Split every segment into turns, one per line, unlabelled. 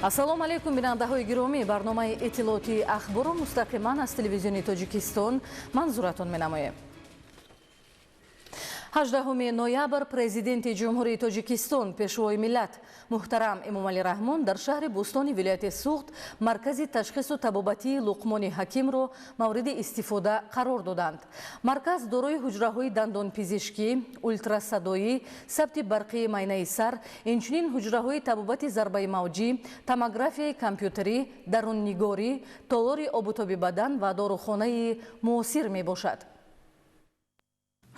Ассалому алайкум, бинандаҳои гиромӣ. Барномаи иттилоотии Ахборро мустақиман аз Телевизиони Тоҷикистон манзуратон менамоем. 18 ноябр Президенти Ҷумҳурии Тоҷикистон, Пешвои миллат муҳтарам Эмомалӣ Раҳмон дар шаҳри Бӯстони вилояти Суғд маркази ташхису табобатии Луқмони Ҳакимро мавриди истифода қарор доданд. Марказ дорои ҳуҷраҳои дандонпизишкӣ, ултрасадоӣ, сабти барқии майнаи сар, инчунин ҳуҷраҳои табобати зарбаи мавҷӣ, томографияи компютерӣ, даруннигорӣ, толори обутоби бадан ва дорухонаи муосир мебошад.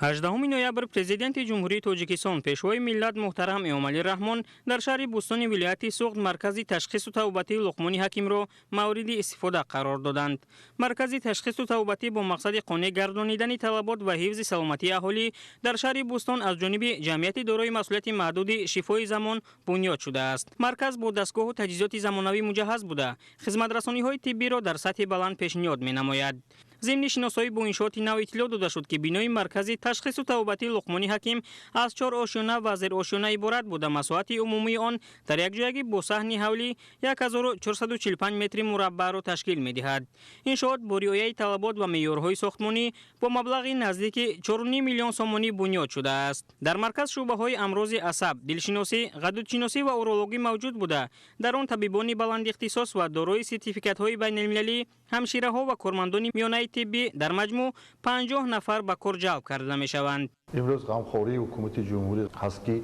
18 ноябр Президенти Ҷумҳурии Тоҷикистон, Пешвои миллат муҳтарам Эмомалӣ Раҳмон дар шаҳри Бӯстони вилояти Суғд маркази ташхису табобатии Луқмони Ҳакимро мавриди истифода қарор доданд. Маркази ташхису табобатӣ бо мақсади қонеъ гардонидани талабот ва ҳифзи саломатии аҳолӣ дар шаҳри Бӯстон аз ҷониби ҷамъияти дорои масъулияти маҳдуди «Шифои замон» бунёд шудааст. Марказ бо дастгоҳу таҷҳизоти замонавӣ муҷаҳҳаз буда, хизматрасониҳои тиббиро дар сатҳи баланд пешниҳод менамояд. Зимни шиносоӣ бо иншооти нав иттилоъ дода шуд, ки бинои маркази ташхису табобатии Луқмони Ҳаким аз чор ошёна ва зерошёна иборат буда, масоҳати умумии он дар якҷоягӣ бо саҳни ҳавлӣ 1445 метри мураббаъро ташкил медиҳад. Иншоот бо риояи талабот ва меъёрҳои сохтмонӣ бо маблағи наздики 4,5 миллион сомонӣ бунёд шудааст. Дар марказ шӯъбаҳои амрози асаб, дилшиносӣ, ғадудшиносӣ ва урологӣ мавҷуд буда, дар он табибони баландихтисос ва дорои сертификатҳои байналмилалӣ, ҳамшираҳо ва кормандони миёнаи тиббӣ дар маҷмӯъ 50 нафар ба кор ҷалб карда мешаванд.
Имрӯз ғамхории ҳукумати ҷумҳурӣ ҳаст, ки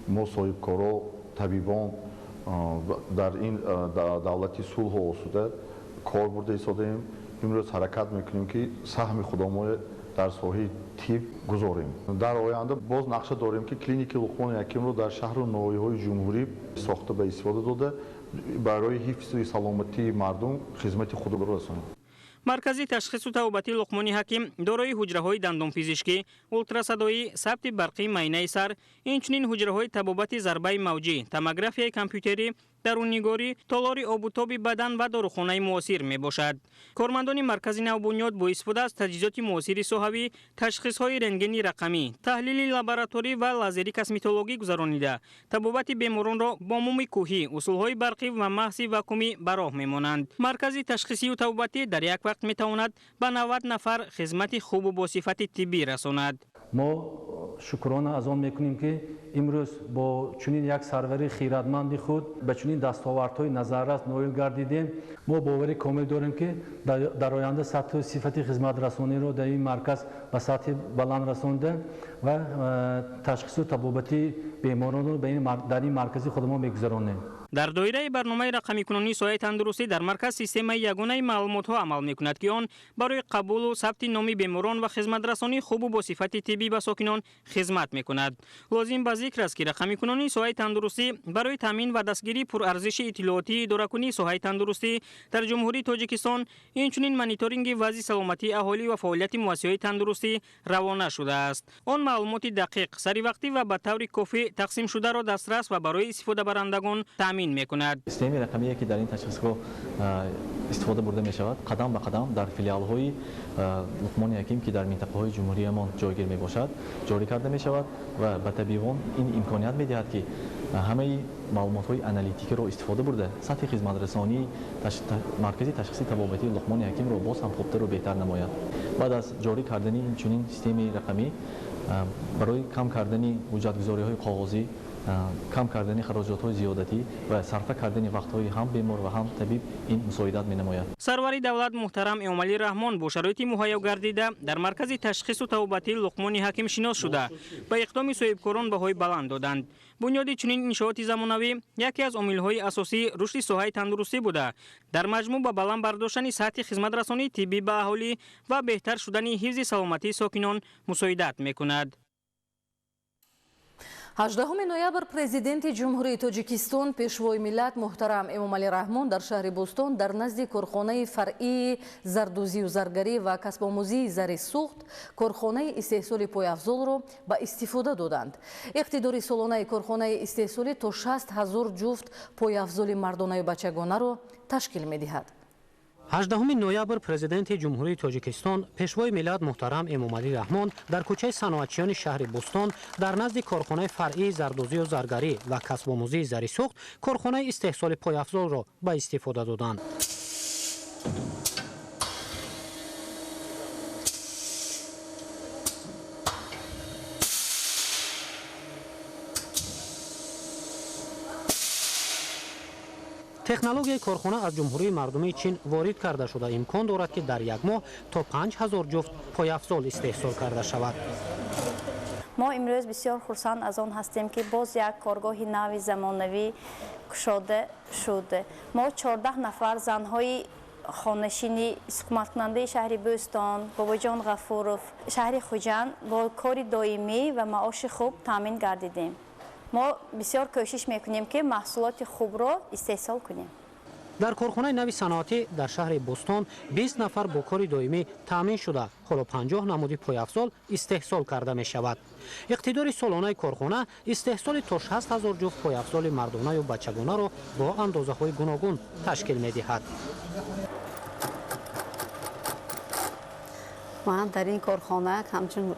мо, соҳибкоро, табибон, дар ин давлати сулҳу осуда кор бурда истодаем. Имрӯз ҳаракат мекунем, ки саҳми худомо дар соҳаи тиб гузорем. Дар оянда боз нақша дорем, ки клиники Луқмони Ҳакимро дар шаҳру ноҳияҳои ҷумҳурӣ сохта, ба истифода дода, барои ҳифзи саломатии мардум хизмати худро расонем.
Маркази ташхису табобатии Луқмони Ҳаким дорои ҳуҷраҳои дандонпизишкӣ, ултрасадоӣ, сабти барқии майнаи сар, инчунин ҳуҷраҳои табобати зарбаи мавҷӣ, томографияи компютерӣ, даруннигорӣ, толори обутоби бадан ва дорухонаи муосир мебошад. Кормандони маркази навбунёд бо истифода аз таҷҳизоти муосири соҳавӣ ташхисҳои рентгени рақамӣ, таҳлили лабораторӣ ва лазери косметологӣ гузаронида, табобати беморонро бо муми кӯҳӣ, усулҳои барқӣ ва маҳси вакуумӣ ба роҳ мемонанд. Маркази ташхисию табобатӣ дар як вақт метавонад ба 90 нафар хизмати хубу босифати тиббӣ расонад.
Мо шукрона аз он мекунем, ки имрӯз бо чунин як сарвари хиратманди худ ба чунин дастовардҳои назаррас ноил гардидем. Мо боварӣ комил дорем, ки дар оянда сатҳу сифати хизматрасониро дар ин марказ ба сатҳи баланд расонда ва ташхису табобати беморонро дар ин маркази худамон мегузаронем.
Дар доираи барномаи рақамикунонии соҳаи тандурустӣ дар марказ системаи ягонаи маълумотҳо амал мекунад, ки он барои қабулу сабти номи беморон ва хизматрасонии хубу бо сифати тиббӣ ба сокинон хизмат мекунад. Лозим ба зикр аст, ки рақамикунонии соҳаи тандурустӣ барои таъмин ва дастгирии пурарзиши иттилоотии идоракунии соҳаи тандурустӣ дар Ҷумҳурии Тоҷикистон, инчунин мониторинги вазъи саломатии аҳолӣ ва фаъолияти муассисаҳои тандурустӣ равона шудааст. Он маълумоти дақиқ, саривақтӣ ва ба таври кофӣ тақсимшударо дастрас ва барои истифодабарандагон таъмин мекунад.
Системаи рақамие, ки дар ин ташхисгоҳ истифода бурда мешавад, қадам ба қадам дар филиалҳои Луқмони Ҳаким, ки дар минтақаҳои ҷумҳуриямон ҷойгир мебошад, ҷорӣ карда мешавад ва ба табибон ин имконият медиҳад, ки ҳамаи маълумотҳои аналитикиро истифода бурда, сатҳи хизматрасонии маркази ташхиси табобатии Луқмони Ҳакимро боз ҳам хубтару беҳтар намояд. Баъд аз ҷорӣ кардани ин чунин системаи рақамӣ барои кам кардани ҳуҷҷатгузориҳои коғозӣ, кам кардани хароҷотҳои зиёдатӣ ва сарфа кардани вақтҳои ҳам бемор ва ҳам табиб ин мусоидат менамояд.
Сарвари давлат муҳтарам Эмомалӣ Раҳмон бо шароити муҳайё гардида дар маркази ташхису табобатии Луқмони Ҳаким шинос шуда, ба иқдоми соҳибкорон баҳои баланд доданд. Бунёди чунин иншооти замонавӣ яке аз омилҳои асосии рушди соҳаи тандурустӣ буда, дар маҷмӯъ ба баланд бардоштани сатҳи хизматрасонии тиббӣ ба аҳолӣ ва беҳтар шудани ҳифзи саломатии сокинон мусоидат мекунад.
18 ноябр Президенти Ҷумҳурии Тоҷикистон, Пешвои миллат муҳтарам Эмомалӣ Раҳмон дар шаҳри Бӯстон дар назди корхонаи фаръии зардӯзию заргарӣ ва касбомӯзии зари Суғд корхонаи истеҳсоли пойафзолро ба истифода доданд. Иқтидори солонаи корхонаи истеҳсолӣ то 60 000 ҷуфт пойафзоли мардонаю бачагонаро ташкил медиҳад.
18 ноябр Президенти Ҷумҳурии Тоҷикистон, Пешвои миллат муҳтарам Эмомалӣ Раҳмон дар кӯчаи саноатчиёни шаҳри Бӯстон дар назди корхонаи фаръии зардӯзию заргарӣ ва касбомӯзии Зари Суғд корхонаи истеҳсоли пойафзолро ба истифода доданд. Технологияи корхона аз Ҷумҳурии Мардумии Чин ворид карда шуда, имкон дорад, ки дар як моҳ то 5000 ҷуфт пойафзол истеҳсол карда шавад.
Мо имрӯз бисёр хурсанд аз он ҳастем, ки боз як коргоҳи нави замонавӣ кушода шуд. Мо 14 нафар занҳои хонашини истиқоматкунандаи шаҳри Бӯстон, Бобоҷон Ғафуров, шаҳри Хуҷанд бо кори доимӣ ва маоши хуб таъмин гардидем. Мо бисёр кӯшиш мекунем, ки маҳсулоти хубро истеҳсол кунем.
Дар корхонаи нави саноатӣ дар шаҳри Бӯстон 20 нафар бо кори доимӣ таъмин шуда, ҳоло 50 намуди пойафзол истеҳсол карда мешавад. Иқтидори солонаи корхона истеҳсоли то 60 ҳазор ҷуфт пойафзоли мардонаю бачагонаро бо андозаҳои гуногун ташкил медиҳад.
Ман дар ин корхона ҳамчун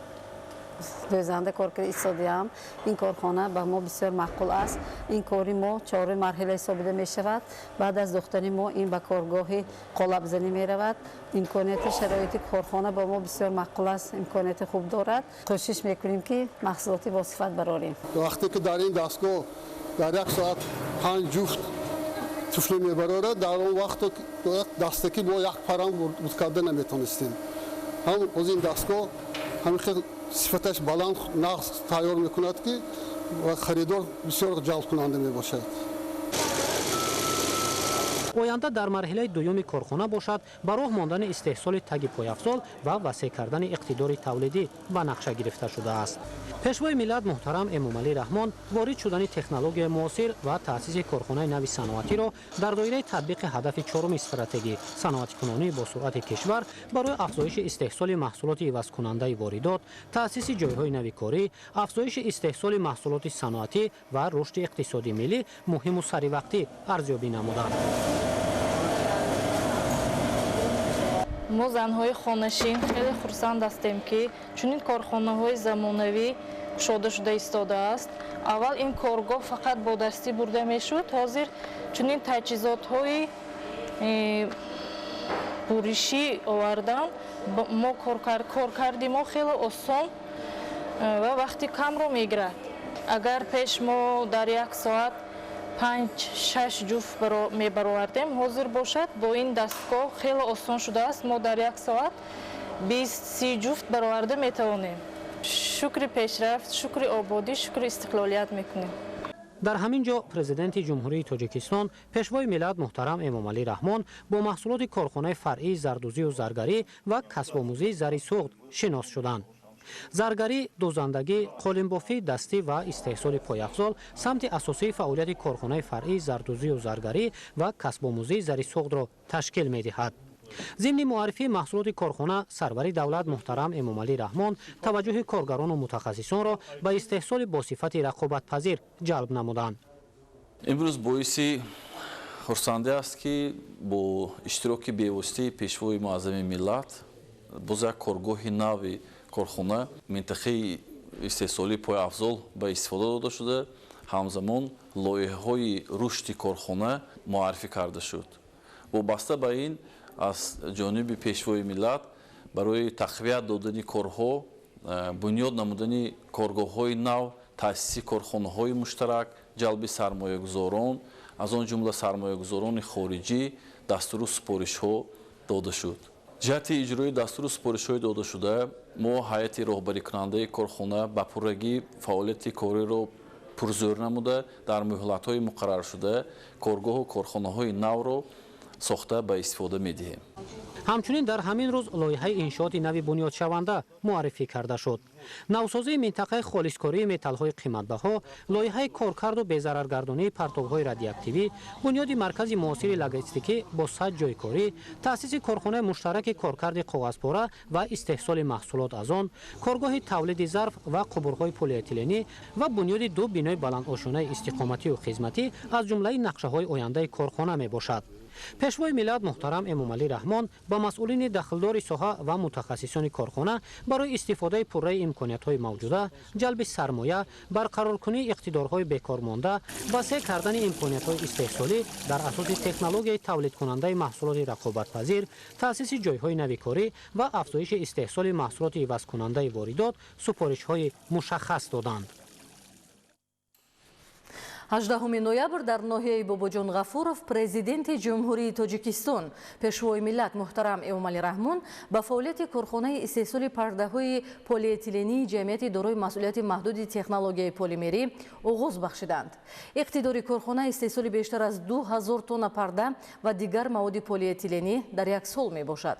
дӯзанда кор карда истодиам. Ин корхона ба мо бисёр маъқул аст. Ин кори мо чорум марҳила ҳисобида мешавад. Баъд аз духтани мо ин ба коргоҳи қолабзанӣ меравад. Имконияти шароити корхона ба мо бисёр маъқул аст, имконияти хуб дорад. Кӯшиш мекунем, ки маҳсулоти босифат барорем.
Вақте ки дар ин дастгоҳ дар як соат 5 ҷуфт туфли мебарорад, дар он вақт дастакӣ мо як парам буд карда наметонистем. Ҳам оз ин дастгоҳ ҳамин хел сифаташ баланд нағз тайёр мекунад, ки харидор бисёр ҷалбкунанда мебошад.
Оянда дар марҳилаи дуюми корхона бошад, ба роҳ мондани истеҳсоли таги пойафзол ва васеъ кардани иқтидори тавлидӣ ба нақша гирифта шудааст. Пешвои миллат муҳтарам Эмомалӣ Раҳмон ворид шудани технологияи муосир ва таъсиси корхонаи нави саноатиро дар доираи татбиқи ҳадафи чоруми стратегӣ саноатикунонии босуръати кишвар барои афзоиши истеҳсоли маҳсулоти ивазкунандаи воридот, таъсиси ҷойҳои нави корӣ, афзоиши истеҳсоли маҳсулоти саноатӣ ва рушди иқтисоди миллӣ муҳиму саривақтӣ арзёбӣ намуданд.
Мо занҳои хонашин хеле хурсанд ҳастем, ки чунин корхонаҳои замонавӣ кушода шуда истодааст. Аввал ин коргоҳ фақат бо дастӣ бурда мешуд, ҳозир чунин таҷҳизотҳои буришӣ овардан. Мо коркарди мо хеле осон ва вақти камро мегирад. Агар пеш мо дар як соат 5-6 ҷуфт мебаровардем, ҳозир бошад бо ин дастгоҳ хеле осон шудааст. Мо дар як соат 20-30 ҷуфт бароварда метавонем. Шукри пешрафт, шукри ободӣ, шукри истиқлолият мекунем.
Дар ҳамин ҷо Президенти Ҷумҳурии Тоҷикистон, Пешвои миллат муҳтарам Эмомалӣ Раҳмон бо маҳсулоти корхонаи фаръии зардӯзию заргарӣ ва касбомӯзии Зари Суғд шинос шуданд. Заргарӣ, дӯзандагӣ, қолинбофии дастӣ ва истеҳсоли пойафзол самти асосии фаъолияти корхонаи фаръии зардӯзию заргарӣ ва касбомӯзии Зари Суғдро ташкил медиҳад. Зимни муаррифии маҳсулоти корхона сарвари давлат муҳтарам Эмомалӣ Раҳмон таваҷҷӯҳи коргарону мутахассисонро ба истеҳсоли босифати рақобатпазир ҷалб намуданд.
Имрӯз боиси хурсандӣ аст, ки бо иштироки бевоситаи Пешвои муаззами миллат боз як коргоҳи нави корхона минтақаи истеҳсолии пойафзол ба истифода дода шуда, ҳамзамон лоиҳаҳои рушди корхона муаррифӣ карда шуд. Вобаста ба ин аз ҷониби Пешвои миллат барои тақвият додани корҳо, бунёд намудани коргоҳҳои нав, таъсиси корхонаҳои муштарак, ҷалби сармоягузорон, аз он ҷумла сармоягузорони хориҷӣ дастуру супоришҳо дода шуд. Ҷиҳати иҷрои дастуру супоришҳои додашуда мо ҳайати роҳбарикунандаи корхона ба пуррагӣ фаъолияти кориро пурзӯр намуда, дар муҳлатҳои муқарраршуда коргоҳу корхонаҳои навро сохта ба истифода медиҳем.
Ҳамчунин дар ҳамин рӯз лоиҳаи иншооти нави бунёдшаванда муаррифӣ карда шуд. Навсозии минтақаи холискории металлҳои қиматбаҳо, лоиҳаи коркарду безараргардонии партовҳои радиоактивӣ, бунёди маркази муосири логистикӣ бо 100 ҷойкорӣ, таъсиси корхонаи муштараки коркарди коғазпора ва истеҳсоли маҳсулот аз он, коргоҳи тавлиди зарф ва қубурҳои полиэтиленӣ ва бунёди ду бинои баландошонаи истиқоматию хизматӣ аз ҷумлаи нақшаҳои ояндаи корхона мебошад. Пешвои миллат муҳтарам Эмомалӣ Раҳмон ба масъулини дахлдори соҳа ва мутахассисони корхона барои истифодаи пурраи имкониятҳои мавҷуда, ҷалби сармоя, барқароркунии иқтидорҳои бекормонда, васеъ кардани имкониятҳои истеҳсолӣ дар асоси технологияи тавлидкунандаи маҳсулоти рақобатпазир, таъсиси ҷойҳои нави корӣ ва афзоиши истеҳсоли маҳсулоти ивазкунандаи воридот супоришҳои мушаххас доданд.
18 ноябр дар ноҳияи Бобоҷон Ғафуров президенти Ҷумҳурии Тоҷикистон, пешвои миллат муҳтарам Эмомалӣ Раҳмон ба фаъолияти корхонаи истеҳсоли пардаҳои полиэтилении ҷамъияти дорои масъулияти маҳдуди технологияи полимерӣ оғоз бахшиданд. Иқтидори корхона истеҳсоли бештар аз 2000 тонна парда ва дигар маводи полиэтиленӣ дар як сол мебошад.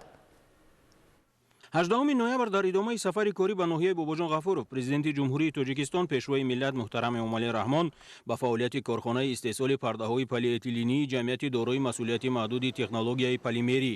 18 ноябр дар идомаи сафари корӣ ба ноҳияи Бобоҷон Ғафуров президенти Ҷумҳурии Тоҷикистон, пешвои миллат муҳтарам Эмомалӣ Раҳмон ба фаъолияти корхонаи истеҳсоли пардаҳои полиэтилении ҷамъияти дорои масъулияти маҳдуди технологияи полимерӣ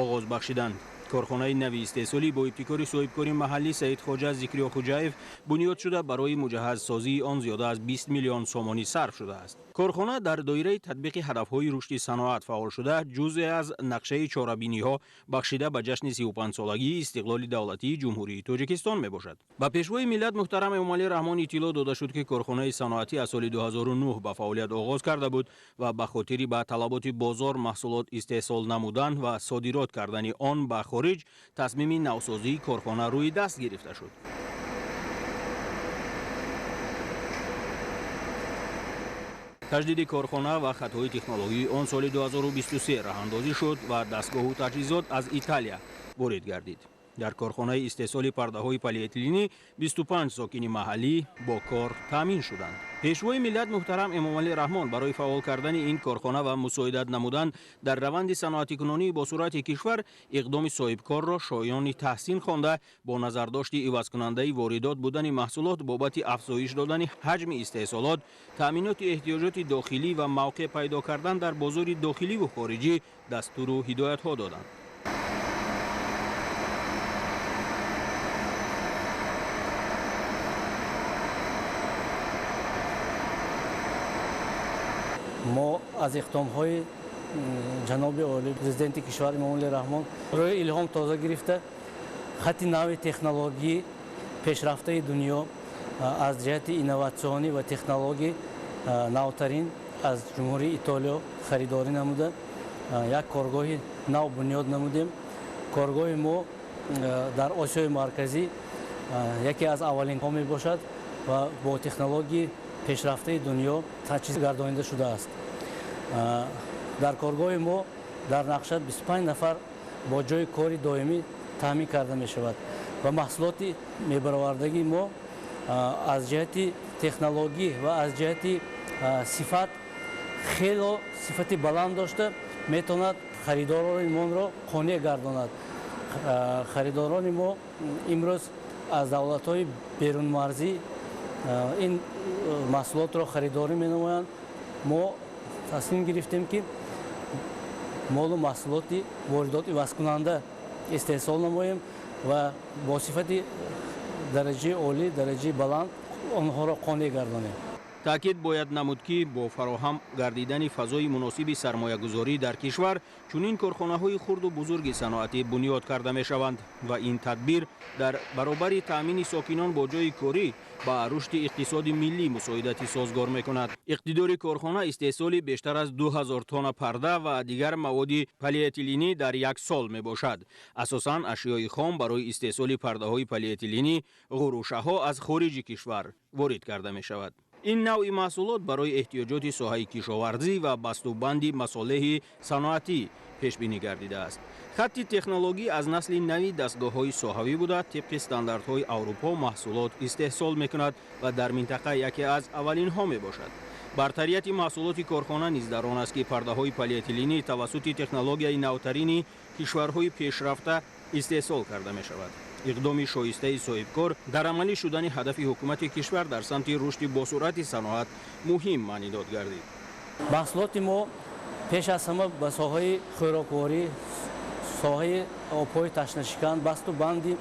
оғоз бахшиданд. Корхонаи нави истеҳсолӣ бо ибтикори соҳибкори маҳаллӣ Саид Хоҷа Зикриёхуҷаев бунёд шуда, барои муҷаҳҳазсозии он зиёда аз 20 миллион сомонӣ сарф шудааст. Корхона дар доираи татбиқи ҳадафҳои рушди саноат фаъол шуда, ҷузъе аз нақшаи чорабиниҳо бахшида ба ҷашни 35-солагии истиқлоли давлатии Ҷумҳурии Тоҷикистон мебошад. Ба пешвои миллат муҳтарам Эмомалӣ Раҳмон иттилоъ дода шуд, ки корхонаи саноатӣ аз соли 2009 ба фаъолият оғоз карда буд ва ба хотири ба талаботи бозор маҳсулот истеҳсол намудан ва содирот кардани он ба хориҷ тасмими навсозии корхона рӯи даст гирифта шуд. Таҷдиди корхона ва хатҳои технологии он соли 2023 роҳандозӣ шуд ва дастгоҳу таҷҳизот аз Италия ворид гардид. Дар корхонаи истеҳсоли пардаҳои полиэтиленӣ 25 сокини маҳаллӣ бо кор таъмин шуданд. Пешвои миллат муҳтарам Эмомалӣ Раҳмон барои фаъол кардани ин корхона ва мусоидат намудан дар раванди саноатикунонии бо суръати кишвар иқдоми соҳибкорро шоёни таҳсин хонда, бо назардошти ивазкунандаи воридот будани маҳсулот бобати афзоиш додани ҳаҷми истеҳсолот, таъминоти эҳтиёҷоти дохилӣ ва мавқеъ пайдо кардан дар бозори дохиливу хориҷӣ дастуру ҳидоятҳо доданд.
Мо аз иқдомҳои ҷаноби олӣ президенти кишвар Эмомалӣ Раҳмон рӯи илҳом тоза гирифта, хати нави технологии пешрафтаи дунё аз ҷиҳати инноватсионӣ ва технологии навтарин аз Ҷумҳурии Итолиё харидорӣ намуда, як коргоҳи нав бунёд намудем. Коргоҳи мо дар Осиёи Марказӣ яке аз аввалинҳо мебошад ва бо технологии пешрафтаи дунё таҷҳиз гардонида шудааст. Дар коргоҳи мо дар нақша 25 нафар бо ҷойи кори доимӣ таъмин карда мешавад ва маҳсулоти мебаровардагии мо аз ҷиҳати технологӣ ва аз ҷиҳати сифат хело сифати баланд дошта метавонад харидорони моро қонеъ гардонад. Харидорони мо имрӯз аз давлатҳои берунмарзӣ ин маҳсулотро харидорӣ менамоянд. Мо тасмим гирифтем, ки молу маҳсулоти воридот ивазкунанда истеҳсол намоем ва бо сифати дараҷаи олӣ, дараҷаи баланд онҳоро қонеъ гардонем.
Таъкид бояд намуд, ки бо фароҳам гардидани фазои муносиби сармоягузорӣ дар кишвар чунин корхонаҳои хурду бузурги саноатӣ бунёд карда мешаванд ва ин тадбир дар баробари таъмини сокинон бо ҷойи корӣ ба рушди иқтисоди миллӣ мусоидати созгор мекунад. Иқтидори корхона истеҳсоли бештар аз 2000 тонна парда ва дигар маводи полиэтиленӣ дар як сол мебошад. Асосан ашёи хом барои истеҳсоли пардаҳои полиэтиленӣ ғурӯшаҳо аз хориҷи кишвар ворид карда мешавад. Ин навъи маҳсулот барои эҳтиёҷоти соҳаи кишоварзӣ ва бастубанди масолеҳи саноатӣ пешбинӣ гардидааст. Хатти технологӣ аз насли нави дастгоҳҳои соҳавӣ буда, тибқи стандартҳои Аврупо маҳсулот истеҳсол мекунад ва дар минтақа яке аз аввалинҳо мебошад. Бартарияти маҳсулоти корхона низ дар он аст, ки пардаҳои полиэтиленӣ тавассути технологияи навтарини кишварҳои пешрафта истеҳсол карда мешавад. Иқдоми шоистаи соҳибкор дар амалӣ шудани ҳадафи ҳукумати кишвар дар самти рушди босуръати саноат муҳим маънидод гардид.
Маҳсулоти мо пеш аз ҳама ба соҳаи хӯрокворӣ, соҳаи обҳои ташнашикан, басту банди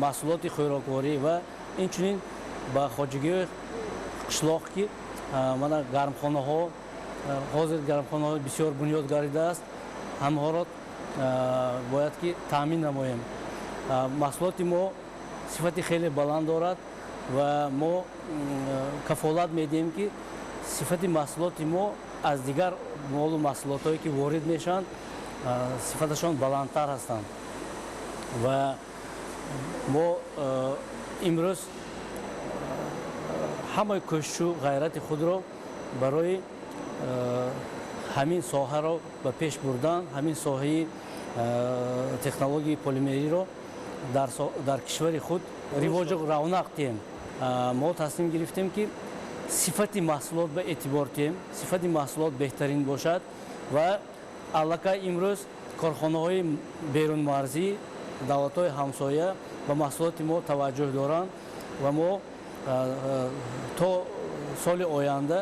маҳсулоти хӯрокворӣ ва инчунин ба хоҷагиҳои қишлоқ, ки мана гармхонаҳо, Ҳозир гармхонаҳои бисёр бунёд гардидааст, ҳамаҳоро бояд ки таъмин намоем. Маҳсулоти мо сифати хеле баланд дорад ва мо кафолат медиҳем, ки сифати маҳсулоти мо аз дигар молу маҳсулотҳое ки ворид мешаванд, сифаташон баландтар ҳастанд. Ва мо имрӯз ҳамаи кӯшишу ғайрати худро барои ҳамин соҳаро ба пеш бурдан, ҳамин соҳаи технологияи полимериро дар кишвари худ ривоҷу равнақ диҳем. Мо тасмим гирифтем, ки сифати маҳсулот ба эътибор диҳем, сифати маҳсулот беҳтарин бошад ва аллакай имрӯз корхонаҳои берунмарзӣ, давлатҳои ҳамсоя ба маҳсулоти мо таваҷҷӯҳ доранд ва мо то соли оянда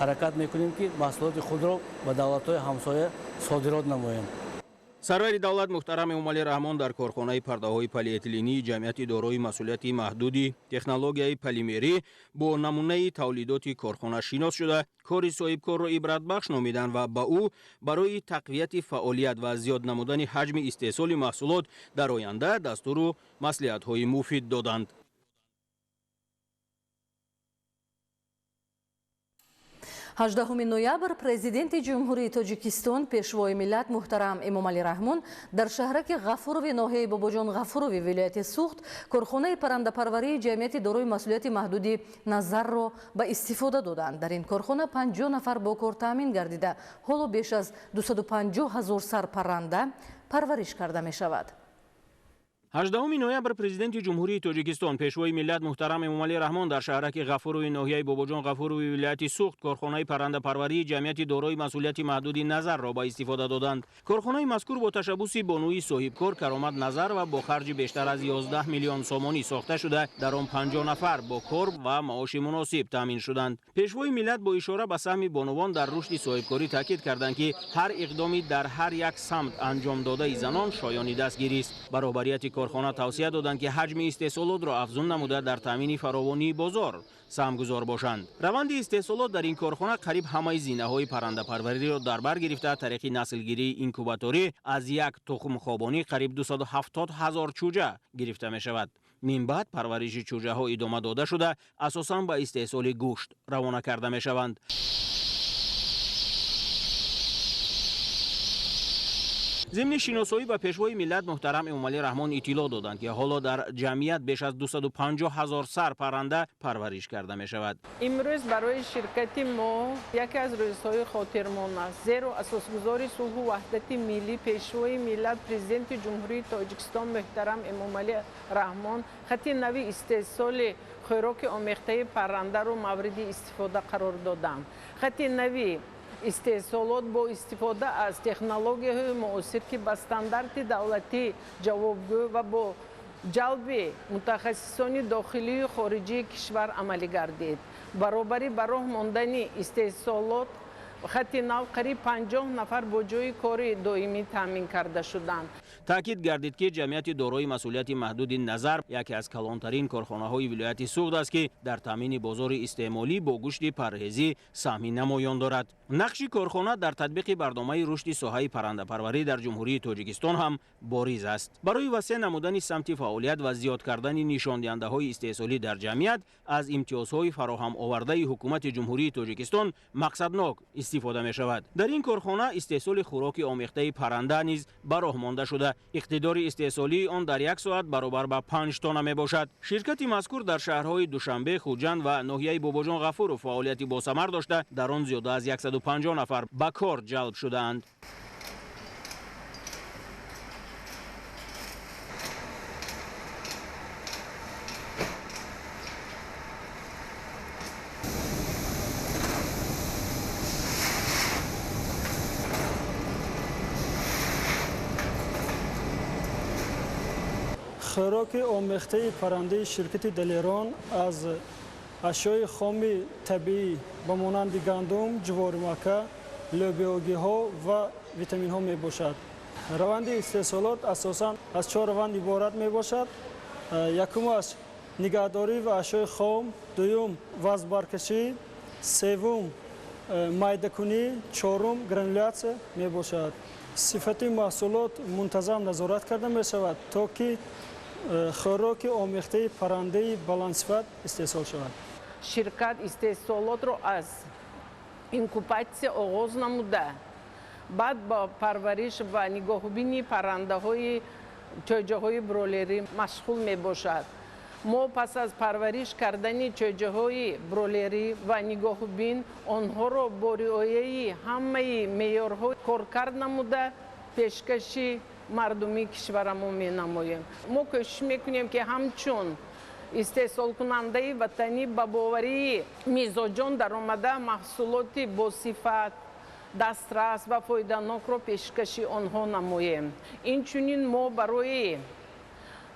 ҳаракат мекунем, ки маҳсулоти худро ба давлатҳои ҳамсоя содирот намоем.
Сарвари давлат муҳтарам Эмомалӣ Раҳмон дар корхонаи пардаҳои полиэтилении ҷамъияти дорои масъулияти маҳдуди технологияи полимерӣ бо намунаи тавлидоти корхона шинос шуда, кори соҳибкорро ибратбахш номиданд ва ба ӯ барои тақвияти фаъолият ва зиёд намудани ҳаҷми истеҳсоли маҳсулот дар оянда дастуру маслиҳатҳои муфид доданд.
18 ноябр Президенти Ҷумҳурии Тоҷикистон, Пешвои миллат муҳтарам Эмомалӣ Раҳмон дар шаҳраки Ғафурови ноҳияи Бобоҷон Ғафурови вилояти Суғд корхонаи паррандапарварии ҷамъияти дорои масъулияти маҳдуди Назарро ба истифода доданд. Дар ин корхона 50 нафар бо кор таъмин гардида, ҳоло беш аз 250 ҳазор сар парранда парвариш карда мешавад.
18 ноябр Президенти Ҷумҳурии Тоҷикистон, Пешвои миллат муҳтарам Эмомалӣ Раҳмон дар шаҳраки Ғафурови ноҳияи Бобоҷон Ғафурови вилояти Суғд корхонаи паррандапарварии ҷамъияти дорои масъулияти маҳдуди Назарро ба истифода доданд. Корхонаи мазкур бо ташаббуси бонуи соҳибкор Каромат Назар ва бо харҷи бештар аз 11 миллион сомонӣ сохта шуда, дар он 50 нафар бо кор ва маоши муносиб таъмин шуданд. Пешвои миллат бо ишора ба саҳми бонувон дар рушди соҳибкорӣ таъкид карданд, ки ҳар иқдоми дар ҳар як самт анҷом додаи занон шоёни дастгирист. Ба роҳбарияти корхона тавсия доданд, ки ҳаҷми истеҳсолотро афзун намуда, дар таъмини фаровонии бозор саҳмгузор бошанд. Раванди истеҳсолот дар ин корхона қариб ҳамаи зинаҳои паррандапарвариро дар бар гирифта, тариқи наслгирии инкубаторӣ аз як тухмхобонӣ қариб 270 ҳазор чӯҷа гирифта мешавад. Минбаъд парвариши чӯҷаҳо идома дода шуда, асосан ба истеҳсоли гӯшт равона карда мешаванд. Зимни шиносоӣ ба Пешвои миллат муҳтарам Эмомалӣ Раҳмон иттилоъ доданд, ки ҳоло дар ҷамъият беш аз 250 ҳазор сар парранда парвариш карда мешавад.
Имрӯз барои ширкати мо яке аз рӯзҳои хотирмон аст, зеро асосгузори сулҳу ваҳдати миллӣ, Пешвои миллат, Президенти Ҷумҳурии Тоҷикистон муҳтарам Эмомалӣ Раҳмон хати нави истеҳсоли хӯроки омехтаи паррандаро мавриди истифода қарор доданд. Хати нави истеҳсолот бо истифода аз технологияҳои муосир, ки ба стандарти давлатӣ ҷавобгӯ ва бо ҷалби мутахассисони дохилию хориҷии кишвар амалӣ гардид. Баробари ба роҳ мондани истеҳсолот хати нав қариб 50 нафар бо ҷойи кори доимӣ таъмин карда шуданд.
Таъкид гардид, ки ҷамъияти дорои масъулияти маҳдуди Назар яке аз калонтарин корхонаҳои вилояти Суғд аст, ки дар таъмини бозори истеъмолӣ бо гӯшти парҳезӣ саҳми намоён дорад. Нақши корхона дар татбиқи барномаи рушди соҳаи паррандапарварӣ дар Ҷумҳурии Тоҷикистон ҳам бориз аст. Барои васеъ намудани самти фаъолият ва зиёд кардани нишондиҳандаҳои истеҳсолӣ дар ҷамъият аз имтиёзҳои фароҳам овардаи ҳукумати Ҷумҳурии Тоҷикистон мақсаднок истифода мешавад. Дар ин корхона истеҳсоли хӯроки омехтаи парранда низ ба роҳ монда шуда, иқтидори истеҳсолии он дар як соат баробар ба 5 тонна мебошад. Ширкати мазкур дар шаҳрҳои Душанбе, Хуҷанд ва ноҳияи Бобоҷон Ғафуров фаъолияти босамар дошта, дар он зиёда аз 150 нафар ба кор ҷалб шудаанд.
Хӯроки омехтаи паррандаи ширкати Далерон аз ашёи хоми табиӣ ба монанди гандум, ҷуворимакка, лӯбиёгиҳо ва витаминҳо мебошад. Раванди истеҳсолот асосан аз 4 раванд иборат мебошад. Якумаш нигаҳдорӣ ва ашёи хом, дуюм вазнбаркашӣ, севум Майдакунӣ, чорум гранулятсия мебошад. Сифати маҳсулот мунтазам назорат карда мешавад, то ки хӯроки омехтаи паррандаи баландсифат истеҳсол шавад.
Ширкат истеҳсолотро аз инкубатсия оғоз намуда, баъд ба парвариш ва нигоҳубини паррандаҳои чойҷаҳои бролерӣ машғул мебошад. Мо пас аз парвариш кардани чойҷаҳои бролерӣ ва нигоҳубин онҳоро бо риояи ҳамаи меъёрҳо коркард намуда, пешкаши мардуми кишварамон менамоем. Мо кӯшиш мекунем, ки ҳамчун истеҳсолкунандаи ватанӣ ба боварии мизоҷон даромада, маҳсулоти босифат, дастрас ва фоиданокро пешкаши онҳо намоем. Инчунин мо барои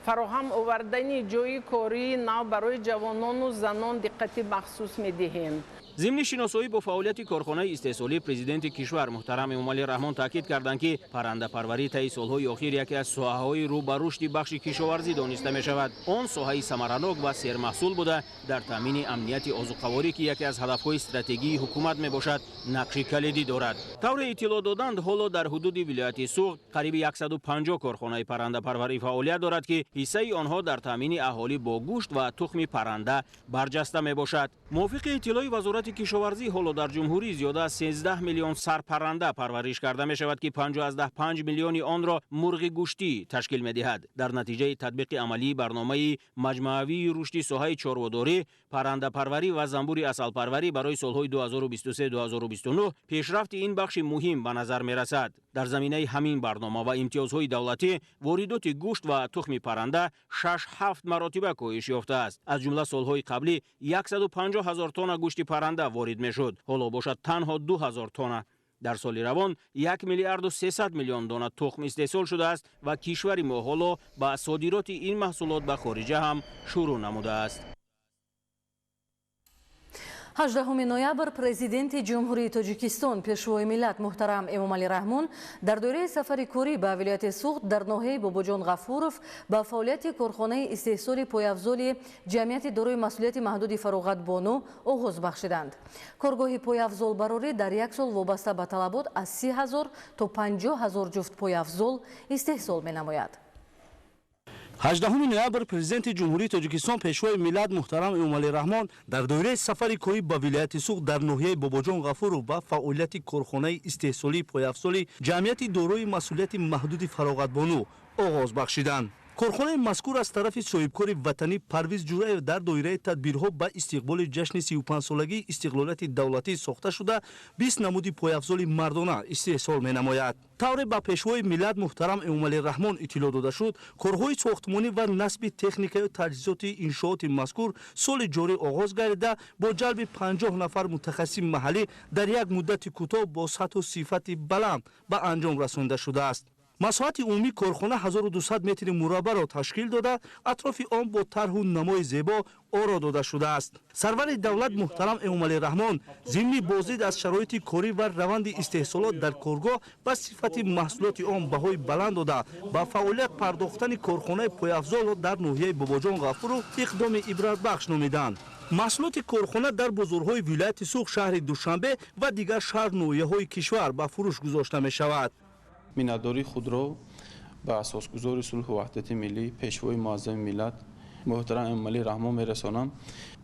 фароҳам овардани ҷойи кории нав барои ҷавонону занон диққати махсус медиҳем.
Зимни шиносоӣ бо фаъолияти корхонаи истеҳсолӣ, президенти кишвар муҳтарам Эмомалӣ Раҳмон таъкид карданд, ки паррандапарварӣ таи солҳои охир яке аз соҳаҳои рӯ ба рушди бахши кишоварзӣ дониста мешавад. Он соҳаи самаранок ва сермаҳсул буда, дар таъмини амнияти озуқаворӣ, ки яке аз ҳадафҳои стратегии ҳукумат мебошад, нақши калидӣ дорад. Тавре иттилоъ доданд, ҳоло дар ҳудуди вилояти Суғд қариби 150 корхонаи паррандапарварӣ фаъолият дорад, ки ҳиссаи онҳо дар таъмини аҳолӣ бо гӯшт ва тухми парранда барҷаста мебошад. Мувофиқи иттилои Вазорати кишоварзӣ, ҳоло дар ҷумҳурӣ зиёда аз 13 миллион сар парранда парвариш карда мешавад, ки 5,5 миллиони онро мурғи гӯштӣ ташкил медиҳад. Дар натиҷаи татбиқи амалии барномаи маҷмӯавии рушди соҳаи чорводорӣ, паррандапарварӣ ва занбури асалпарварӣ барои солҳои 2023-2029 пешрафти ин бахши муҳим ба назар мерасад. Дар заминаи ҳамин барнома ва имтиёзҳои давлатӣ воридоти гӯшт ва тухми парранда 6-7 маротиба коҳиш ёфтааст. Аз ҷумла солҳои қаблӣ 150 ҳазор тонна гӯшти парранда ворид мешуд, ҳоло бошад танҳо 2 ҳазор тонна. Дар соли равон 1 миллиарду 300 миллион дона тухм истеҳсол шудааст ва кишвари мо ҳоло ба содироти ин маҳсулот ба хориҷа ҳам шурӯъ намудааст.
18 ноябр президенти Ҷумҳурии Тоҷикистон, Пешвои миллат муҳтарам Эмомалӣ Раҳмон дар доираи сафари корӣ ба вилояти Суғд дар ноҳияи Бобоҷон Ғафуров ба фаъолияти корхонаи истеҳсоли пойафзоли ҷамъияти дорои масъулияти маҳдуди Фароғатбону оғоз бахшиданд. Коргоҳи пойафзолбарорӣ дар як сол вобаста ба талабот аз 30 ҳазор то 50 ҳазор ҷуфт пойафзол истеҳсол менамояд.
18 ноябр президенти Ҷумҳурии Тоҷикистон, Пешвои миллат муҳтарам Эмомалӣ Раҳмон дар доираи сафари корӣ ба вилояти Суғд дар ноҳияи Бобоҷон Ғафуров ба фаъолияти корхонаи истеҳсолии пойафзоли ҷамъияти дорои масъулияти маҳдуди Фароғатбону оғоз бахшиданд. Корхонаи мазкур аз тарафи соҳибкори ватанӣ Парвиз Ҷураев дар доираи тадбирҳо ба истиқболи ҷашни 35-солагии истиқлолияти давлатӣ сохта шуда, 20 намуди пойафзоли мардона истеҳсол менамояд. Тавре ба Пешвои миллат муҳтарам Эмомалӣ Раҳмон иттилоъ дода шуд, корҳои сохтмонӣ ва насби техникаю таҷҳизоти иншооти мазкур соли ҷорӣ оғоз гардида, бо ҷалби 50 нафар мутахассиси маҳаллӣ дар як муддати кӯтоҳ бо сатҳу сифати баланд ба анҷом расонида шудааст. Масоҳати умумии корхона 1200 метри мураббаъро ташкил дода, атрофи он бо тарҳу намои зебо оро дода шудааст. Сарвари давлат муҳтарам Эмомалӣ Раҳмон зимни боздид аз шароити корӣ ва раванди истеҳсолот дар коргоҳ ба сифати маҳсулоти он баҳои баланд дода, ба фаъолият пардохтани корхонаи пойафзолро дар ноҳияи Бобоҷон Ғафуров иқдоми ибратбахш номиданд. Маҳсулоти корхона дар бозорҳои вилояти Суғд, шаҳри Душанбе ва дигар шаҳр ноҳияҳои кишвар ба фурӯш гузошта мешавад.
Миннатдории худро ба асосгузори сулҳу ваҳдати миллӣ, Пешвои муаззами миллат муҳтарам Эмомалӣ Раҳмон мерасонам.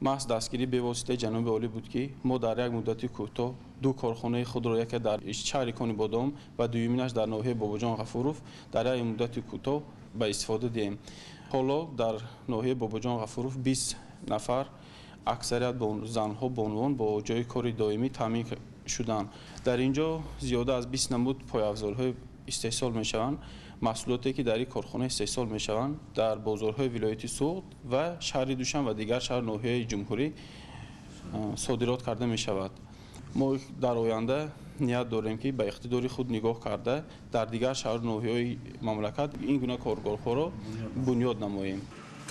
Маҳз дастгирии бевоситаи ҷаноби олӣ буд, ки мо дар як муддати кӯтоҳ ду корхонаи худро, яке дар шаҳри Конибодом ва дуюминаш дар ноҳияи Бобоҷон Ғафуров, дар як муддати кӯтоҳ ба истифода диҳем. Ҳоло дар ноҳияи Бобоҷон Ғафуров 20 нафар, аксарият занҳо, бонувон бо ҷойи кори доимӣ таъмин шуданд. Дар ин ҷо зиёда аз 20 намуд пойафзолҳои истеҳсол мешаванд. Маҳсулоте ки дар ин корхона истеҳсол мешаванд, дар бозорҳои вилояти Суғд ва шаҳри Душанбе ва дигар шаҳр ноҳияи ҷумҳурӣ содирот карда мешавад. Мо дар оянда ният дорем, ки ба иқтидори худ нигоҳ карда, дар дигар шаҳр ноҳияҳои мамлакат ин гуна коргоҳҳоро бунёд намоем.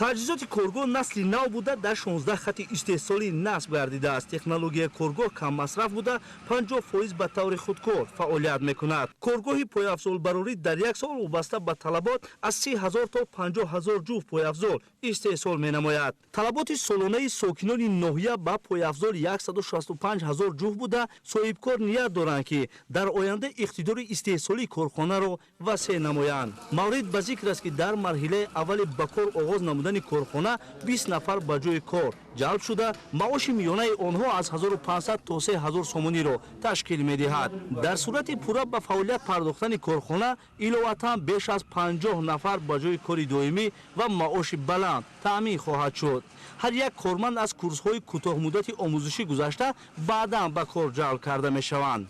Таҷҳизоти коргоҳ насли нав буда, дар 16 хати истеҳсолӣ насб гардидааст. Технологияи коргоҳ каммасраф буда, 50% ба таври худкор фаъолият мекунад. Коргоҳи пойафзолбарорӣ дар як сол вобаста ба талабот аз 30 ҳазор то 50 ҳазор ҷуфт пойафзол истеҳсол менамояд. Талаботи солонаи сокинони ноҳия ба пойафзол 165 ҳазор ҷуфт буда, соҳибкор ният доранд, ки дар оянда иқтидори истеҳсолии корхонаро васеъ намоянд. Маврид ба зикр аст, ки дар марҳилаи аввали ба кор оғоз намудани корхона 20 нафар ба ҷои кор ҷалб шуда, маоши миёнаи онҳо аз 1500 то 3000 сомониро ташкил медиҳад. Дар сурати пурра ба фаъолият пардохтани корхона иловатан беш аз 50 нафар ба ҷои кори доимӣ ва маоши баланд таъмин хоҳад шуд. Ҳар як корманд аз курсҳои кӯтоҳмуддати омӯзишӣ гузашта, баъдан ба кор ҷалб карда мешаванд.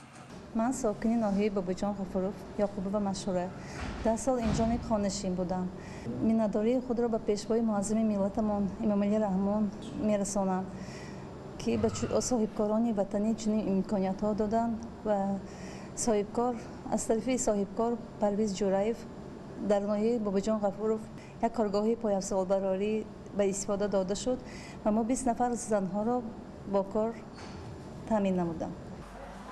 Ман сокини ноҳияи Бобоҷон Ғафуров Ёқубова Машҳура. 10 сол инҷониб хонашин будам. Миннатдории худро ба пешвои муаззами миллатамон Эмомалӣ Раҳмон мерасонам, ки ба соҳибкорони ватанӣ чунин имкониятҳо доданд ва соҳибкор аз тарафи соҳибкор Парвиз Ҷураев дар ноҳияи Бобоҷон Ғафуров як коргоҳи пойафзолбарорӣ ба истифода дода шуд ва мо 20 нафар занҳоро бо кор таъмин намудам.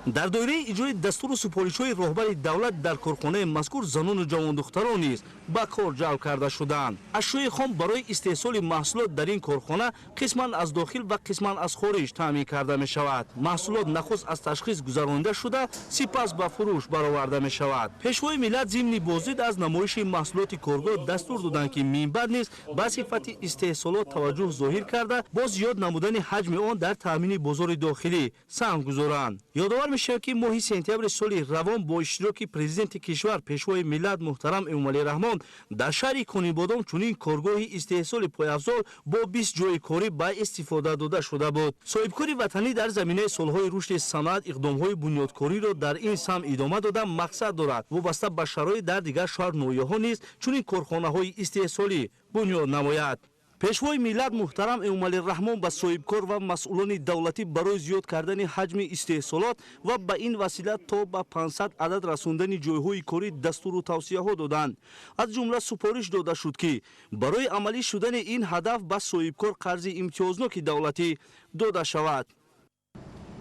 Дар доираи иҷрои дастуру супоришҳои роҳбари давлат дар корхонаи мазкур занону ҷавондухтарон низ ба кор ҷалб карда шудаанд. Ашёи хом барои истеҳсоли маҳсулот дар ин корхона қисман аз дохил ва қисман аз хориҷ таъмин карда мешавад. Маҳсулот нахуст аз ташхис гузаронида шуда, сипас ба фурӯш бароварда мешавад. Пешвои миллат зимни боздид аз намоиши маҳсулоти коргоҳ дастур доданд, ки минбаъд низ ба сифати истеҳсолот таваҷҷӯҳ зоҳир карда, бо зиёд намудани ҳаҷми он дар таъмини бозори дохилӣ саҳм гузоранд. Ёдовар мешавад, ки моҳи сентябри соли равон бо иштироки президенти кишвар, пешвои миллат муҳтарам Эмомалӣ Раҳмон дар шаҳри Конибодом чунин коргоҳи истеҳсоли пойафзол бо 20 ҷои корӣ ба истифода дода шуда буд. Соҳибкори ватанӣ дар заминаи солҳои рушди саноат иқдомҳои бунёдкориро дар ин самт идома дода, мақсад дорад вобаста ба шароит дар дигар шаҳр ноҳияҳо низ чунин корхонаҳои истеҳсолӣ бунёд намояд. Пешвои миллат муҳтарам Эмомалӣ Раҳмон ба соҳибкор ва масъулони давлатӣ барои зиёд кардани ҳаҷми истеҳсолот ва ба ин васила то ба 500 адад расондани ҷойҳои корӣ дастуру тавсияҳо доданд. Аз ҷумла супориш дода шуд, ки барои амалӣ шудани ин ҳадаф ба соҳибкор қарзи имтиёзноки давлатӣ дода шавад.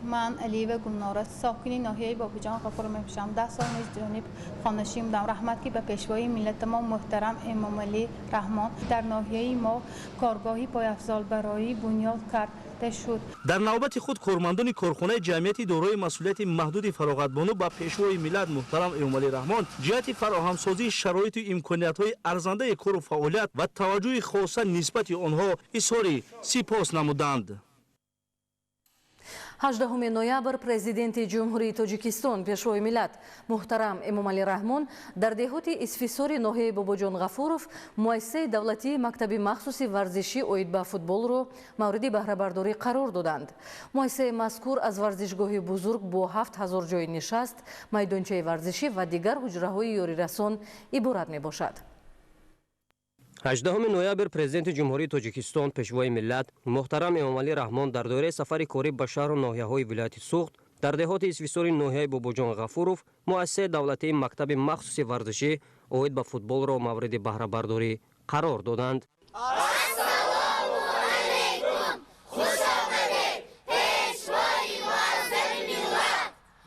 Ман Алиева Гулнора, сокини ноҳияи Бобоҷон Ғафуров мебошам. 10 сол низ ҷониб хонашин будам. Раҳмат, ки ба пешвои миллатамон муҳтарам Эмомалӣ Раҳмон дар ноҳияи мо коргоҳи пойафзолбарорӣ бунёд карда шуд.
Дар навбати худ кормандони корхонаи ҷамъияти дорои масъулияти маҳдуди Фароғатбону ба пешвои миллат муҳтарам Эмомалӣ Раҳмон ҷиҳати фароҳамсозии шароиту имкониятҳои арзандаи кору фаъолият ва таваҷҷӯҳи хоса нисбати онҳо изҳори сипос намуданд.
18 ноябр президенти Ҷумҳурии Тоҷикистон, пешвои миллат муҳтарам Эмомалӣ Раҳмон дар деҳоти Исфисори ноҳияи Бобоҷон Ғафуров муассисаи давлатии мактаби махсуси варзишӣ оид ба футболро мавриди баҳрабардорӣ қарор доданд. Муассисаи мазкур аз варзишгоҳи бузург бо 7000 ҷои нишаст, майдончаи варзишӣ ва дигар ҳуҷраҳои ёрирасон иборат мебошад.
18 ноябр президенти Ҷумҳурии Тоҷикистон, пешвои миллат муҳтарам Эмомалӣ Раҳмон дар доираи сафари корӣ ба шаҳру ноҳияҳои вилояти Суғд дар деҳоти Исфисори ноҳияи Бобоҷон Ғафуров муассисаи давлатии мактаби махсуси варзишӣ оид ба футболро мавриди баҳрабардорӣ қарор доданд.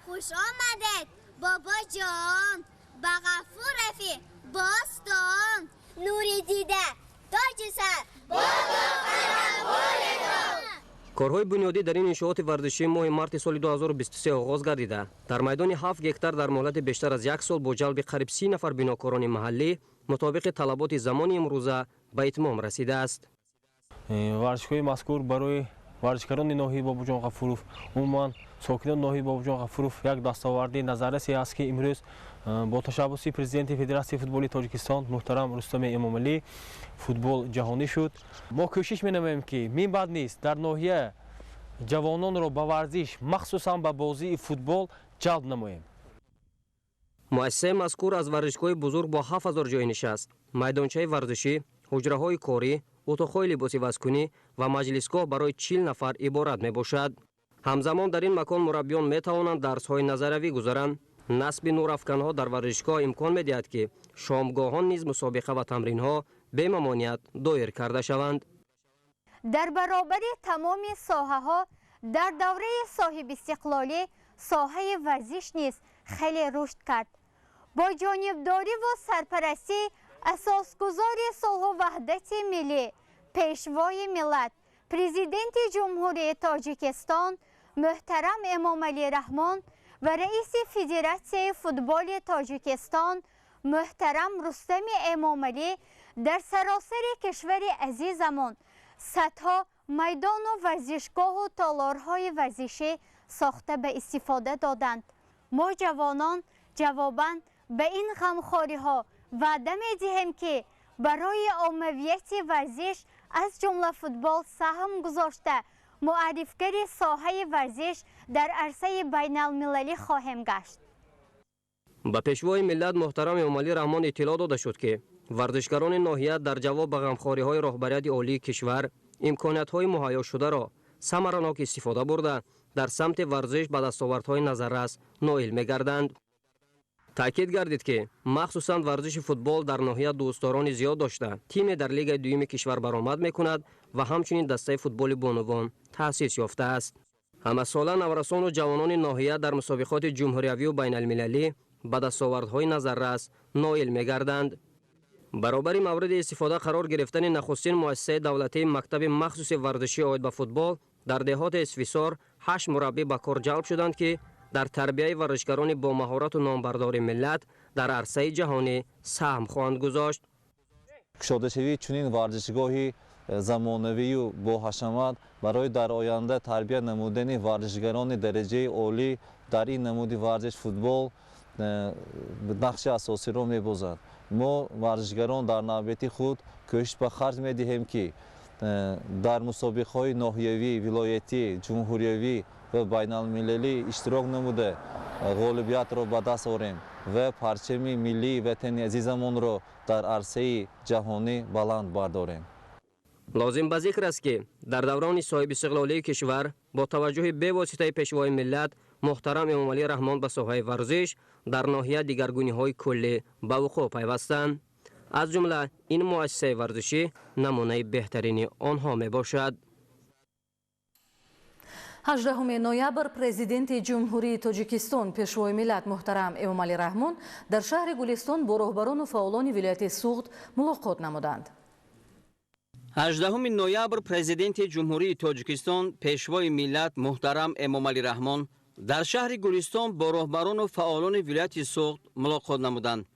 Хуш омадед, бобоҷон, ба Ғафурови бостон, нури дида, тоҷи сар, бобо қарамболетон.
Корҳои бунёдӣ дар ин иншооти варзишӣ моҳи марти соли 2023 оғоз гардида, дар майдони 7 гектар дар муҳлати бештар аз як сол бо ҷалби қариб 30 нафар бинокорони маҳаллӣ мутобиқи талаботи замони имрӯза ба итмом расидааст.
Варзишгоҳи мазкур барои варзишгарони ноҳияи Бобоҷон Ғафуров, умуман сокинони ноҳияи Бобоҷон Ғафуров як дастоварди назаррасе аст, ки имрӯз бо ташаббуси президенти Федератсияи футболи Тоҷикистон муҳтарам Рустами Эмомалӣ футбол ҷаҳонӣ шуд. Мо кӯшиш менамоем, ки минбаъд низ дар ноҳия ҷавононро ба варзиш, махсусан ба бозии футбол ҷалб намоем.
Муассисаи мазкур аз варзишгоҳи бузург бо 7000 ҷои нишаст, майдончаи варзишӣ, ҳуҷраҳои корӣ, утоқҳои либосивазкунӣ ва маҷлисгоҳ барои 40 нафар иборат мебошад. Ҳамзамон дар ин макон мураббиён метавонанд дарсҳои назариявӣ гузаранд. Насби нурафканҳо дар варзишгоҳ имкон медиҳад, ки шомгоҳон низ мусобиқа ва тамринҳо Бемамониат доир карда шаванд.
Дар баробари тамоми соҳаҳо дар давраи соҳибистиқлолӣ соҳаи варзиш низ хеле рушд кард. Бо ҷонибдориву сарпарастӣ асосгузори сулҳу ваҳдати миллӣ, Пешвои миллат, Президенти Ҷумҳурии Тоҷикистон муҳтарам Эмомалӣ Раҳмон ва раиси Федератсияи футболи Тоҷикистон муҳтарам Рустами Эмомалӣ дар саросари кишвари азизамон садҳо майдону варзишгоҳу толорҳои варзишӣ сохта ба истифода доданд. Мо ҷавонон ҷавобан ба ин ғамхориҳо ваъда медиҳем, ки барои оммавияти варзиш, аз ҷумла футбол, саҳм гузошта, муаррифгари соҳаи варзиш дар арсаи байналмилалӣ хоҳем гашт.
Ба Пешвои миллат муҳтарам Эмомалӣ Раҳмон иттилоъ дода шуд, ки варзишгарони ноҳия дар ҷавоб ба ғамхориҳои роҳбарияти олии кишвар имкониятҳои муҳайёшударо самаранок истифода бурда, дар самти варзиш ба дастовардҳои назаррас ноил мегарданд. Таъкид гардид, ки махсусан варзиши футбол дар ноҳия дӯстдорони зиёд дошта, тиме дар лигаи дуюми кишвар баромад мекунад ва ҳамчунин дастаи футболи бонувон таъсис ёфтааст. Ҳамасола наврасону ҷавонони ноҳия дар мусобиқоти ҷумҳуриявию байналмилалӣ ба дастовардҳои назаррас ноил мегарданд. Баробари мавриди истифода қарор гирифтани нахустин муассисаи давлатии мактаби махсуси варзишӣ оид ба футбол дар деҳоти Исфисор 8 мураббӣ ба кор ҷалб шуданд, ки дар тарбияи варзишгарони бо маҳорату номбардори миллат дар арсаи ҷаҳонӣ саҳм хоҳанд гузошт.
Кушодашавии чунин варзишгоҳи замонавию боҳашамат барои дар оянда тарбия намудани варзишгарони дараҷаи олӣ дар ин намуди варзиш футбол нақши асосиро мебозад. Мо варзишгарон дар навбати худ кӯшиш ба харҷ медиҳем, ки дар мусобиқаҳои ноҳиявӣ, вилоятӣ, ҷумҳуриявӣ ва байналмилалӣ иштирок намуда, ғолибиятро ба даст орем ва парчами миллии ватани азизамонро дар арсаи ҷаҳонӣ баланд бардорем.
Лозим ба зикр аст, ки дар даврони соҳибистиқлолии кишвар бо таваҷҷӯҳи бевоситаи Пешвои миллат муҳтарам Эмомалӣ Раҳмон ба соҳаи варзиш дар ноҳия дигаргуниҳои куллӣ ба вуқӯъ пайвастанд. Аз ҷумла ин муассисаи варзишӣ намунаи беҳтарини онҳо мебошад.
18 ноябр Президенти Ҷумҳурии Тоҷикистон, Пешвои миллат муҳтарам Эмомалӣ Раҳмон дар шаҳри Гулистон бо роҳбарону фаъолони вилояти Суғд мулоқот намуданд.
18 ноябр Президенти Ҷумҳурии Тоҷикистон, Пешвои миллат муҳтарам Эмомалӣ Раҳмон дар шаҳри Гулистон бо роҳбарону фаъолони вилояти Суғд мулоқот намуданд.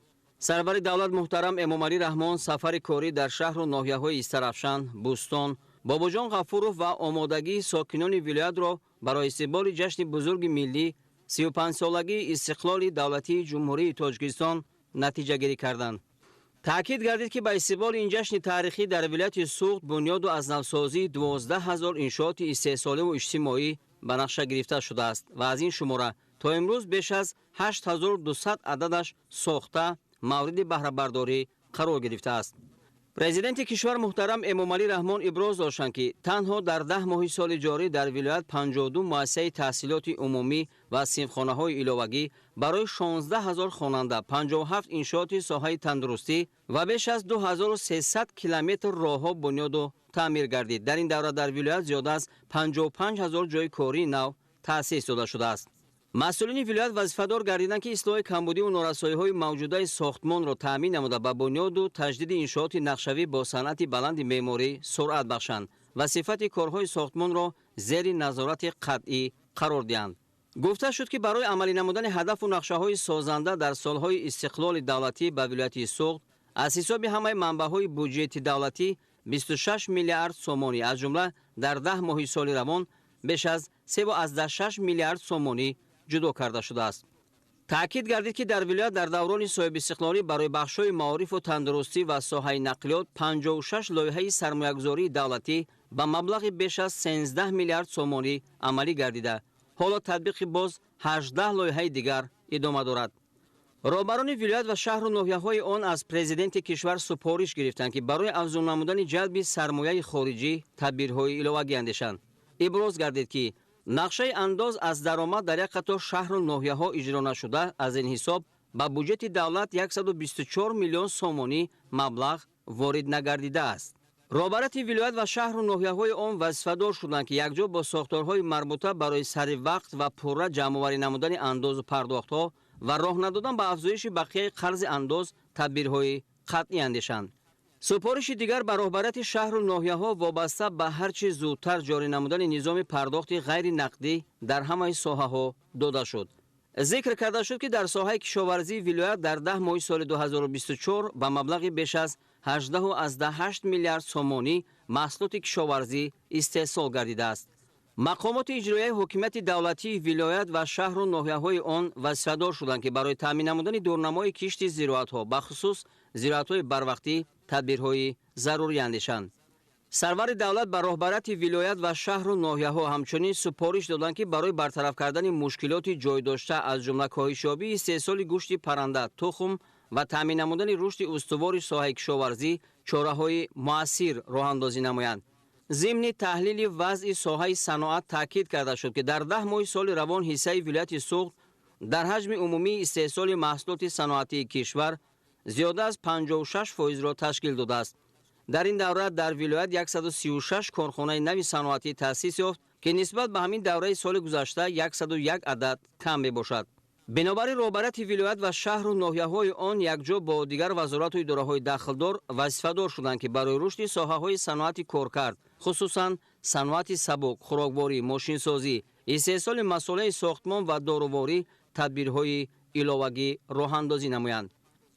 Сарвари давлат муҳтарам Эмомалӣ Раҳмон сафари корӣ дар шаҳру ноҳияҳои Истарафшан, Бӯстон, Бобоҷон Ғафуров ва омодагии сокинони вилоятро барои истиқболи ҷашни бузурги миллӣ 35-солагии истиқлоли давлатии Ҷумҳурии Тоҷикистон натиҷагирӣ карданд. Таъкид гардид, ки ба истиқболи ин ҷашни таърихӣ дар вилояти Суғд бунёду аз навсозии 12 ҳазор иншооти истеҳсоливу иҷтимоӣ ба нақша гирифта шудааст ва аз ин шумора то имрӯз беш аз 8200 ададаш сохта мавриди баҳрабардорӣ қарор гирифтааст. Президенти кишвар муҳтарам Эмомалӣ Раҳмон иброз доштанд, ки танҳо дар 10 моҳи соли ҷорӣ дар вилоят 52 муассисаи таҳсилоти умумӣ ва синфхонаҳои иловагӣ барои 16 ҳазор хонанда, 57 иншооти соҳаи тандурустӣ ва беш аз 2300 километр роҳҳо бунёду таъмир гардид. Дар ин давра дар вилоят зиёда аз 55 ҳазор ҷойи кории нав таъсис дода шудааст. Масъулини вилоят вазифадор гардиданд, ки ислоҳи камбудиву норасоиҳои мавҷудаи сохтмонро таъмин намуда, ба бунёду таҷдиди иншооти нақшавӣ бо санъати баланди меъморӣ суръат бахшанд ва сифати корҳои сохтмонро зери назорати қатъӣ қарор диҳанд. Гуфта шуд, ки барои амалӣ намудани ҳадафу нақшаҳои созанда дар солҳои истиқлоли давлатӣ ба вилояти Суғд аз ҳисоби ҳамаи манбаъҳои буҷети давлатӣ 26 миллиард сомонӣ, аз ҷумла дар 10 моҳи соли равон беш аз 3,6 миллиард сомонӣ ҷудо карда шудааст. Таъкид гардид, ки дар вилоят дар даврони соҳибистиқлолӣ барои бахшҳои маорифу тандурустӣ ва соҳаи нақлиёт 56 лоиҳаи сармоягузории давлатӣ ба маблағи беш аз 13 миллиард сомонӣ амалӣ гардида, ҳоло татбиқи боз 18 лоиҳаи дигар идома дорад. Роҳбарони вилоят ва шаҳру ноҳияҳои он аз президенти кишвар супориш гирифтанд, ки барои афзун намудани ҷалби сармояи хориҷӣ тадбирҳои иловагӣ андешанд. Иброз гардид, ки нақшаи андоз аз даромад дар як қатор шаҳру ноҳияҳо иҷро нашуда, аз ин ҳисоб ба буҷети давлат 124 миллион сомонӣ маблағ ворид нагардидааст. Роҳбарияти вилоят ва шаҳру ноҳияҳои он вазифадор шуданд, ки якҷо бо сохторҳои марбута барои сари вақт ва пурра ҷамъоварӣ намудани андозу пардохтҳо ва роҳ надодан ба афзоиши бақияи қарзи андоз тадбирҳои қатъӣ андешанд. Супориши дигар ба роҳбарияти шаҳру ноҳияҳо вобаста ба ҳар чӣ зудтар ҷорӣ намудани низоми пардохти ғайри нақдӣ дар ҳамаи соҳаҳо дода шуд. Зикр карда шуд, ки дар соҳаи кишоварзии вилоят дар 10 моҳи соли 2024 ба маблағи беш аз 18,8 миллиард сомонӣ маҳсулоти кишоварзӣ истеҳсол гардидааст. Мақомоти иҷроияи ҳокимияти давлатии вилоят ва шаҳру ноҳияҳои он вазифадор шуданд, ки барои таъмин намудани дурнамои кишти зироатҳо, бахусус зироатҳои барвақтӣ, тадбирҳои зарурӣ андешанд. Сарвари давлат ба роҳбарияти вилоят ва шаҳру ноҳияҳо ҳамчунин супориш доданд, ки барои бартараф кардани мушкилоти ҷой дошта, аз ҷумла коҳишёбии истеҳсоли гӯшти парранда, тухм ва таъмин намудани рушди устувори соҳаи кишоварзӣ чораҳои муассир роҳандозӣ намоянд. Зимни таҳлили вазъи соҳаи саноат таъкид карда шуд, ки дар 10 моҳи соли равон ҳиссаи вилояти Суғд дар ҳаҷми умумии истеҳсоли маҳсулоти саноатии кишвар зиёда аз 56%-ро ташкил додааст. Дар ин давра дар вилоят 136 корхонаи нави саноатӣ таъсис ёфт, ки нисбат ба ҳамин давраи соли гузашта 101 адад кам мебошад. Бинобар ин роҳбарияти вилоят ва шаҳру ноҳияҳои он якҷо бо дигар вазорату идораҳои дахлдор вазифадор шуданд, ки барои рушди соҳаҳои саноати коркард, хусусан саноати сабук, хӯрокворӣ, мошинсозӣ, истеҳсоли масолеҳи сохтмон ва доруворӣ тадбирҳои иловагӣ роҳандозӣ намоянд.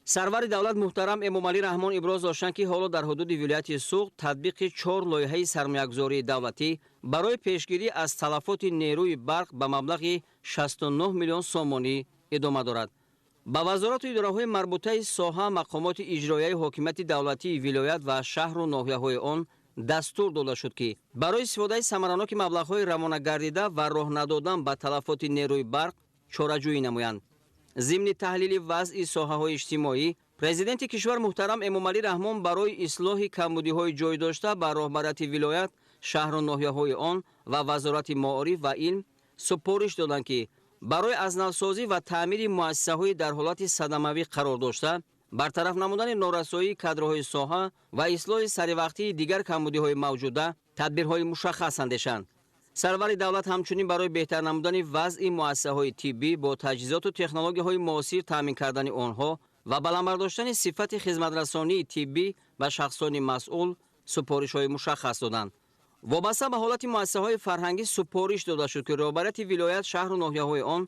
Сарвари давлат муҳтарам Эмомалӣ Раҳмон иброз доштанд, ки ҳоло дар ҳудуди вилояти Суғд татбиқи 4 лоиҳаи сармоягузории давлатӣ барои пешгирӣ аз талафоти нерӯи барқ ба маблағи 69 миллион сомонӣ идома дорад. Ба вазорату идораҳои марбутаи соҳа, мақомоти иҷроияи ҳокимияти давлатии вилоят ва шаҳру ноҳияҳои он дастур дода шуд, ки барои истифодаи самараноки маблағҳои равонагардида ва роҳ надодан ба талафоти нерӯи барқ чораҷӯӣ намоянд. Зимни таҳлили вазъи соҳаҳои иҷтимоӣ, президенти кишвар муҳтарам Эмомалӣ Раҳмон барои ислоҳи камбудиҳои ҷой дошта ба роҳбарияти вилоят, шаҳру ноҳияҳои он ва вазорати маориф ва илм супориш доданд, ки барои аз навсозӣ ва таъмири муассисаҳои дар ҳолати садамавӣ қарор дошта, бартараф намудани норасоии кадрҳои соҳа ва ислоҳи саривақтии дигар камбудиҳои мавҷуда тадбирҳои мушаххас андешанд. Сарвари давлат ҳамчунин барои беҳтар намудани вазъи муассисаҳои тиббӣ бо таҷҳизоту технологияҳои муосир таъмин кардани онҳо ва баланд бардоштани сифати хизматрасонии тиббӣ ба шахсони масъул супоришҳои мушаххас доданд. Вобаста ба ҳолати муассисаҳои фарҳангӣ супориш дода шуд, ки роҳбарияти вилоят, шаҳру ноҳияҳои он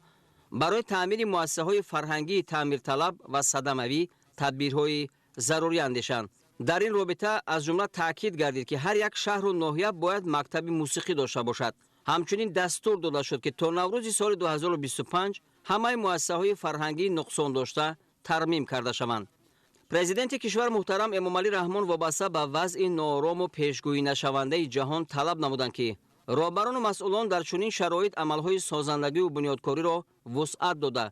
барои таъмири муассисаҳои фарҳангии таъмирталаб ва садамавӣ тадбирҳои зарурӣ андешанд. Дар ин робита аз ҷумла таъкид гардид, ки ҳар як шаҳру ноҳия бояд мактаби мусиқӣ дошта бошад. Ҳамчунин дастур дода шуд, ки то Наврӯзи соли 2025 ҳамаи муассисаҳои фарҳангии нуқсон дошта тармим карда шаванд. Президенти кишвар муҳтарам Эмомалӣ Раҳмон вобаста ба вазъи ноорому пешгӯӣ нашавандаи ҷаҳон талаб намуданд, ки роҳбарону масъулон дар чунин шароит амалҳои созандагиву бунёдкориро вусъат дода,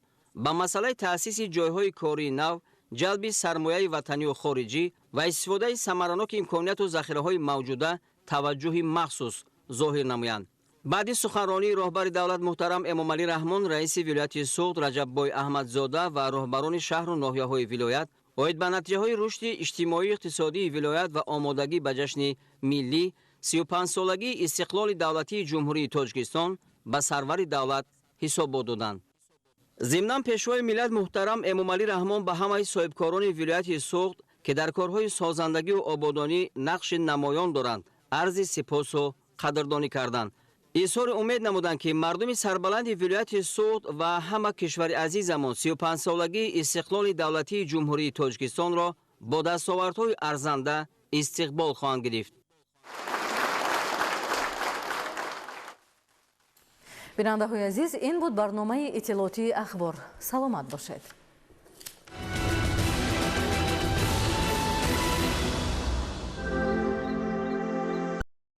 ба масъалаи таъсиси ҷойҳои кории нав, ҷалби сармояи ватанию хориҷӣ ва истифодаи самараноки имконияту захираҳои мавҷуда таваҷҷӯҳи махсус зоҳир намоянд. Баъди суханронии роҳбари давлат муҳтарам Эмомалӣ Раҳмон, раиси вилояти Суғд Раҷаббой Аҳмадзода ва роҳбарони шаҳру ноҳияҳои вилоят оид ба натиҷаҳои рушди иҷтимоию иқтисодии вилоят ва омодагӣ ба ҷашни миллӣ 35-солагии истиқлоли давлатии Ҷумҳурии Тоҷикистон ба сарвари давлат ҳисобот доданд. Зимнан пешвои миллат муҳтарам Эмомалӣ Раҳмон ба ҳамаи соҳибкорони вилояти Суғд, ки дар корҳои созандагиву ободонӣ нақши намоён доранд, арзи сипосу қадрдонӣ карданд. Изҳори умед намуданд, ки мардуми сарбаланди вилояти Суғд ва ҳама кишвари азизамон 35-солагии истиқлоли давлатии Ҷумҳурии Тоҷикистонро бо дастовардҳои арзанда истиқбол хоҳанд гирифт.
Бинандаҳои азиз, ин буд барномаи иттилоотии Ахбор. Саломат бошед.